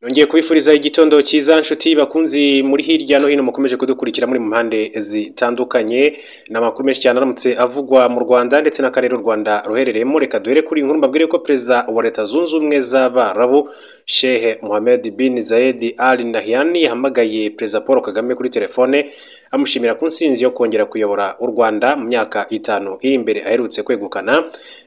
Nongeye kubifuriza igitondo cyiza nshuti bakunzi muri hirya no hino mukomeje kudukurikira muri mu mpande zitandukanye. Ni amakuru menshi cyane aramutse avugwa mu Rwanda ndetse n'akarere u Rwanda ruherereyemo. Reka duhere kuri iyi nkuru mbabwire ko Perezida wa Leta Zunze Ubumwe z'Abarabu Sheikh Mohammed bin Zayed Al Nahyan yahamagaye Perezida Paul Kagame kuri telefone amushimira ku nsinzi yo kongera kuyobora u Rwanda mu myaka 5 iri imbere aherutse kwegukana.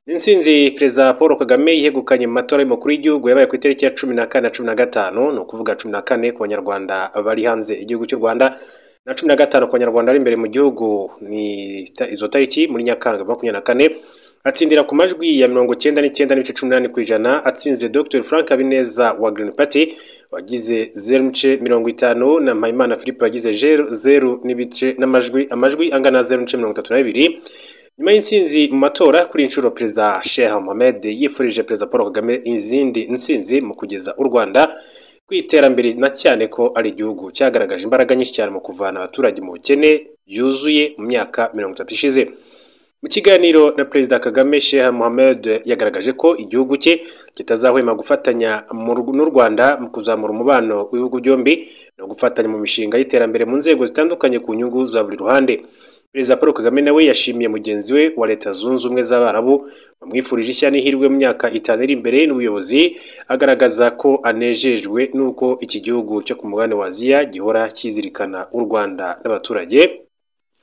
N'insinzi Perezida Paul Kagame yegukanye mu matora y'umukuru w'igihugu yabaye ku itariki ya 14 na 15, ni ukuvuga 14 ku banyarwanda bari hanze igihugu cy'u Rwanda na 15 ku banyarwanda bari imbere mu gihugu. Ni izo tariki muri Nyakanga 24 atsindira ku majwi ya 99.18%, atsinze Dr Frank Habineza wa Green Party wagize 0.50 na Mpayimana Philippe wagize 0 n'ibice n'amajwi amajwi angana 0.32. Nyuma y'intsinzi mu matora kuri inshuro, Perezida Sheikh Mohammed yifurije Perezida Paul Kagame izindi ntsinzi mu kugeza u Rwanda ku iterambere, na cyane ko ari igihugu cyagaragaje imbaraga nyinshi cyane mu kuvana abaturage mu bukene byuzuye mu myaka 30 ishize. Mu kiganiro na Perezida Kagame, Sheikh Mohammed yagaragaje ko igihugu cye kitazahwema gufatanya n'u Rwanda mu kuzamura umubano w'ibihugu byombi no gufatanya mu mishinga y'iterambere mu nzego zitandukanye ku nyungu za buri ruhande. Perezida Paul Kagame nawe yashimiye mugenzi we wa Leta Zunze Ubumwe z'Abarabu, bamwifurije ishya n'ihirwe mu myaka 5 iri imbere n'ubuyobozi, agaragaza ko anejejwe n'uko iki gihugu cyo ku mugabane wa Aziya gihora kizirikana u Rwanda n'abaturage.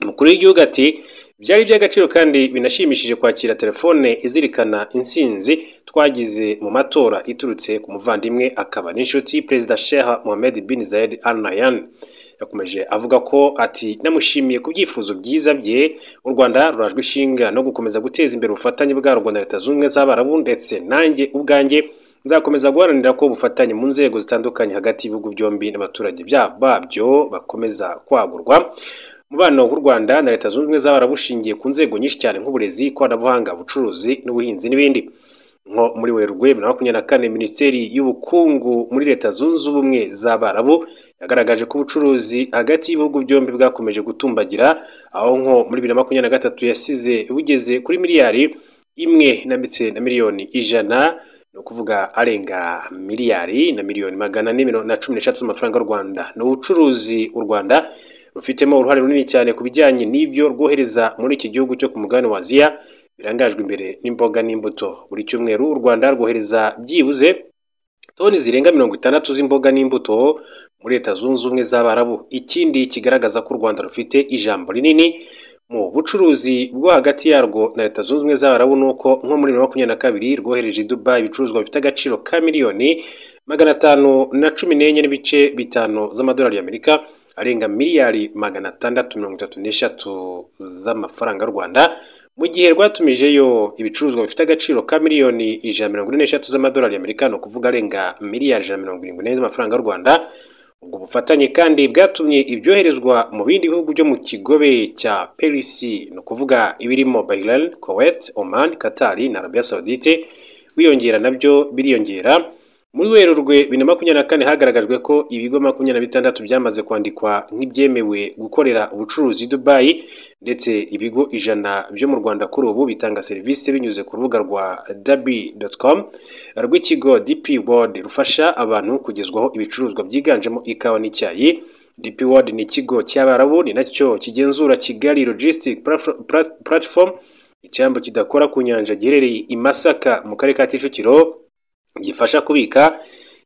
Umukuru w'igihugu ati: "Byari iby'agaciro kandi binashimishije kwakira telefone izirikana intsinzi twagize mu matora iturutse ku muvandimwe akaba n'inshuti Perezida Sheikh Mohammed bin Zayed Al Nahyan." Yakomeje avuga ko ati: "Namushimiye ku byifuzo byiza bye. U Rwanda rurajwe ishinga no gukomeza guteza imbere ubufatanye bwarwo na Leta Zunze Ubumwe z'Abarabu, ndetse nanjye ubwanjye nzakomeza guharanira ko ubufatanye mu nzego zitandukanye hagati y'ibihugu byombi n'abaturage babyo bakomeza kwagurwa." Umubano w'u Rwanda na Leta Zunze Ubumwe z'Abarabu ushingiye ku nzego nyinshi cyane nk'uburezi, ikoranabuhanga, ubucuruzi n'ubuhinzi n'ibindi. Nko muri Werurwe 2024, Minisiteri y'Ubukungu muri Leta Zunze Ubumwe z'Abarabu yagaragaje ko ubucuruzi hagati y'ibihugu byombi bwakomeje gutumbagira, aho nko muri 2023 yasize bugeze kuri miliyari 1 ndetse na miliyoni 100, ni ukuvuga arenga miliyari na miliyoni 413 z'amafaranga y'u Rwanda. Ni ubucuruzi u Rwanda rufitemo uruhare runini cyane ku bijyanye n'ibyo rwohereza muri iki gihugu cyo ku mugabane wa Aziya, birangajwe imbere n'imboga n'imbuto. Buri cyumweru u Rwanda rwohereza byibuze toni zirenga 60 z'imboga n'imbuto muri Leta Zunze Ubumwe z'Abarabu. Ikindi kigaragaza ko u Rwanda rufite ijambo rinini mu bucuruzi bwo hagati yarwo na Leta Zunze Ubumwe z'Abarabu ni uko nko muri 2022 rwohereje i Dubai ibicuruzwa bifite agaciro ka miliyoni 514.5 z'amadolari y'Amerika, arenga miliyari 633 z'amafaranga y'u Rwanda, mu gihe rwatumijeyo ibicuruzwa bifite agaciro ka miliyoni 143 z'amadolari y'Amerika, ni ukuvuga arenga miliyari 174 z'amafaranga y'u Rwanda. Ubwo bufatanye kandi bwatumye ibyoherezwa mu bindi bihugu byo mu kigobe cya Perisi, ni ukuvuga ibirimo Bahrain, Kuwait, Oman, Qatar na Arabia Saudite, wiyongera nabyo biriyongera. Muri Werurwe 2024 hagaragajwe ko ibigo 26 byamaze kwandikwa nk'ibyemewe gukorera ubucuruzi i Dubai, ndetse ibigo 100 byo mu Rwanda kuri ubu bitanga serivisi binyuze ku rubuga rwa w.com rw'ikigo DP World rufasha abantu kugezwaho ibicuruzwa byiganjemo ikawa n'icyayi. DP World ni ikigo cy'Abarabu, ni nacyo kigenzura Kigali Logistic Platform, icyambu kidakora ku nyanja giherereye i Masaka mu karere ka Kicukiro, gifasha kubika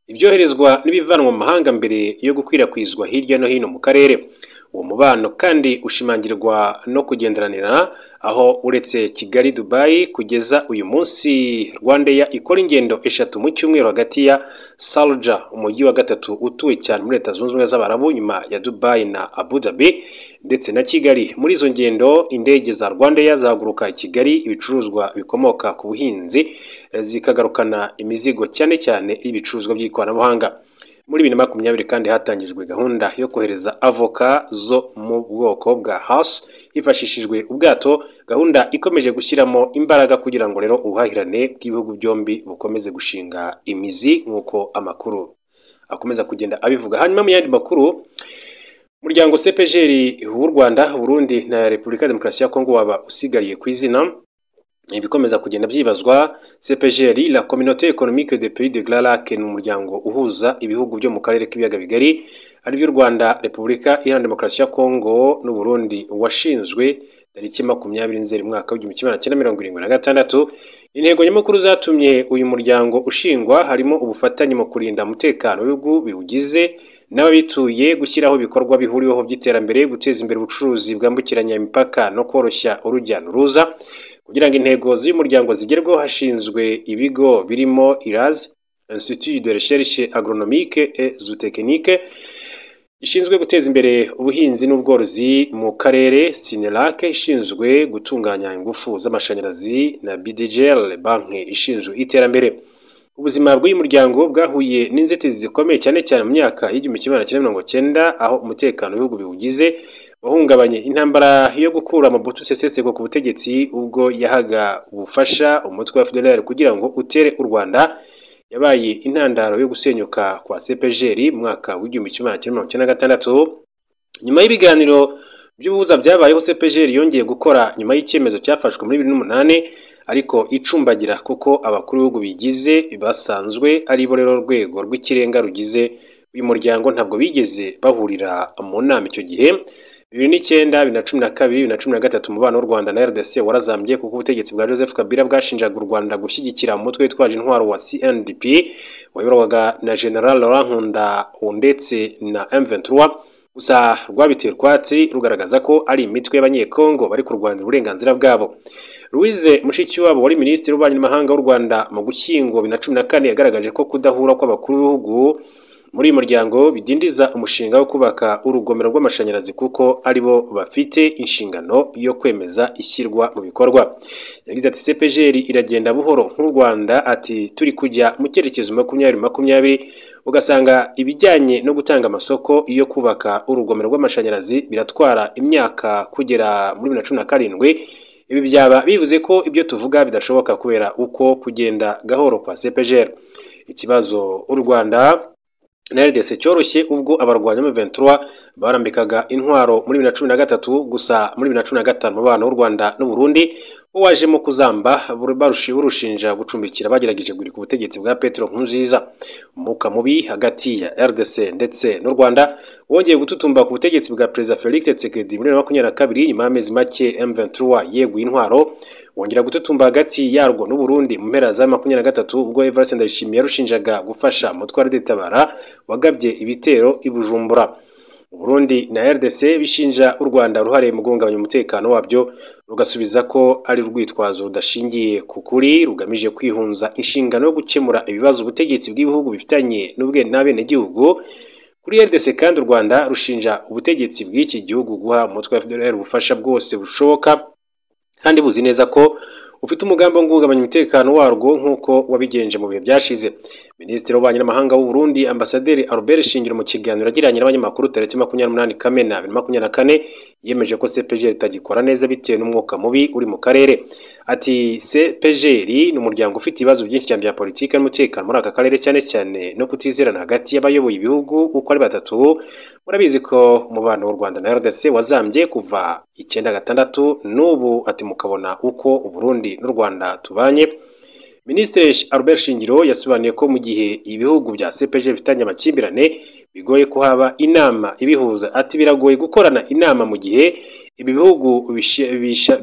ibyoherezwa n'ibivanwa mu mahanga mbere yo gukwirakwizwa hirya no hino mu karere. Uwo mubano kandi ushimangirwa no kugenderanira, aho uretse Kigali Dubai kugeza uyu munsi Rwandair ikora ingendo 3 mu cyumweru hagati ya Sharjah, umujyi wa 3 utuwe cyane muri Leta Zunze Ubumwe z'Abarabu nyuma ya Dubai na Abu Dhabi, ndetse na Kigali. Muri izo ngendo indege za Rwandair zahaguruka i Kigali ibicuruzwa bikomoka ku buhinzi, zikagarukana imizigo cyane cyane y'ibicuruzwa by'ikoranabuhanga. Muri 2020 kandi hatangijwe gahunda yo kohereza avoka zo mu bwoko bwa Hass hifashishijwe ubwato, gahunda ikomeje gushyiramo imbaraga kugira ngo rero ubuhahirane bw'ibihugu byombi bukomeze gushinga imizi, nk'uko amakuru akomeza kugenda abivuga. Hanyuma mu yandi makuru, umuryango CPGL w'u Rwanda, Burundi na Repubulika ya Demokarasi ya Kongo waba usigariye ku izina. Ibikomeza kugenda byibazwa, CEPGL, la Communauté économique des pays de Grands Lacs, ni umuryango uhuza ibihugu byo mu karere k'ibiyaga bigari, ari byo Rwanda, Repubulika Iharanira Demokarasi ya Kongo n'u Burundi, washinzwe tariki 20 Nzeri mwaka w'1976. Intego nyamukuru zatumye uyu muryango ushingwa harimo ubufatanye mu kurinda umutekano w'ibihugu biwugize n'ababituye, gushyiraho ibikorwa bihuriweho by'iterambere, guteza imbere ubucuruzi bwambukiranya imipaka no koroshya urujya n'uruza. Kugira ngo intego z'uyu muryango zigerweho, hashinzwe ibigo birimo IRAZ, Institut de Recherche Agronomique et Zootechnique, ishinzwe guteza imbere ubuhinzi n'ubworozi mu karere, SINELAC ishinzwe gutunganya ingufu z'amashanyarazi na BDGL, banki ishinzwe iterambere. Ubuzima bw'uyu muryango bwahuye n'inzitizi zikomeye, cyane cyane mu myaka y'1990, aho umutekano w'ibihugu biwugize wahungabanye. Intambara yo gukura Mobutu Sese Seko ku butegetsi, ubwo yahaga ubufasha umutwe wa FDLR kugira ngo utere u Rwanda, yabaye intandaro yo gusenyuka kwa CEPGL mu mwaka w'1996. Nyuma y'ibiganiro by'ubuhuza byabayeho, CEPGL yongeye gukora nyuma y'icyemezo cyafashwe muri 2008, ariko icumbagira kuko abakuru b'ibihugu bigize basanzwe ari bo rero rwego rw'ikirenga rugize uyu muryango ntabwo bigeze bahurira mu nama icyo gihe. 2009, 2012, 2013, umubano w'u Rwanda na RDC warazambye kuko ubutegetsi bwa Joseph Kabila bwashinjaga u Rwanda gushyigikira umutwe witwaje intwaro wa CNDP wayoborwaga na General Laurent Nkunda ndetse na M23. Gusa rwabiteye utwatsi, rugaragaza ko ari imitwe y'Abanyekongo bari kurwanira uburenganzira bwabo. Louise Mushikiwabo, wari minisitiri w'ububanyi n'amahanga w'u Rwanda mu Gushyingo 2014, yagaragaje ko kudahura kw'abakuru b'ibihugu muri uyu muryango bidindiza umushinga wo kubaka urugomero rw'amashanyarazi, kuko aribo bafite inshingano yo kwemeza ishyirwa mu bikorwa. Yagize ati: "CEPGL iragenda buhoro nk'u Rwanda." Ati: "Turi kujya mu cyerekezo 2020, ugasanga ibijyanye no gutanga amasoko yo kubaka urugomero rw'amashanyarazi biratwara imyaka kugera muri 2017. Ibi byaba bivuze ko ibyo tuvuga bidashoboka kubera uko kugenda gahoro kwa CEPGL." Ikibazo u Rwanda na RDC cyoroshye ubwo abarwanyi M23 barambikaga intwaro muri 2013. Gusa muri 2015 umubano w'u Rwanda n'u Burundi wajemo kuzamba, burushinja gucumbikira bagerageje guhirika ubutegetsi bwa Petero Nkurunziza. Umwuka mubi hagati ya RDC ndetse n'u Rwanda wongeye gututumba ku butegetsi bwa Perezida Felix Tshisekedi muri 2022, nyuma y'amezi make M23 yeguye intwaro, wongera gututumba hagati yarwo n'u Burundi mu mpera za 2023, ubwo Evariste Ndayishimiye yarushinjaga gufasha umutwe wa Tabara wagabye ibitero i Bujumbura. Burundi na RDC bishinja u Rwanda uruhare mu guhungabanya umutekano wabyo, rugasubiza ko ari urwitwazo rudashingiye ku kuri rugamije kwihunza inshingano yo gukemura ibibazo ubutegetsi bw'ibihugu bifitanye n'abenegihugu. Kuri RDC kandi, u Rwanda rushinja ubutegetsi bw'iki gihugu guha umutwe wa FDLR ubufasha bwose bushoboka, kandi buzi neza ko ufite umugambi wo guhungabanya umutekano warwo nk'uko wabigenje mu bihe byashize. Minisitiri w'Ububanyi n'Amahanga w'u Burundi, Ambasaderi Albert Shingiro, mu kiganiro yagiranye n'abanyamakuru tariki 28 Kamena 2024, yemeje ko CEPGL itagikora neza bitewe n'umwuka mubi uri mu karere. Ati: "CEPGL ni umuryango ufite ibibazo byinshi cyane bya politiki n'umutekano muri aka karere, cyane cyane no kutizerana hagati y'abayoboye ibihugu uko ari batatu. Murabizi ko umubano w'u Rwanda na RDC wazambye kuva 96 n'ubu." Ati: "Mukabona uko u Burundi n'u Rwanda tubanye." Minisitiri Albert Shingiro yasobanuye ko mu gihe ibihugu bya CEPGL bifitanye amakimbirane bigoye ko haba inama ibihuza. Ati: "Biragoye gukorana inama mu gihe ibi bihugu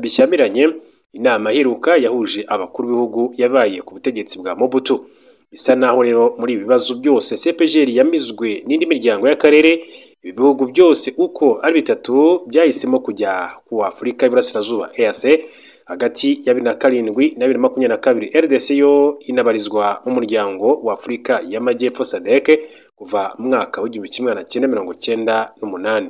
bishyamiranye. Inama iheruka yahuje abakuru b'ibihugu yabaye ku butegetsi bwa Mobutu." Bisa naho rero muri ibi bibazo byose CEPGL yamizwe n'indi miryango y'akarere. Ibi bihugu byose uko ari bitatu byahisemo kujya ku Afurika y'Iburasirazuba, EAC, hagati ya 2007 na 2022. RDC yo inabarizwa mu muryango wa Afurika y'Amajyepfo, SADC, kuva mu mwaka w'1998.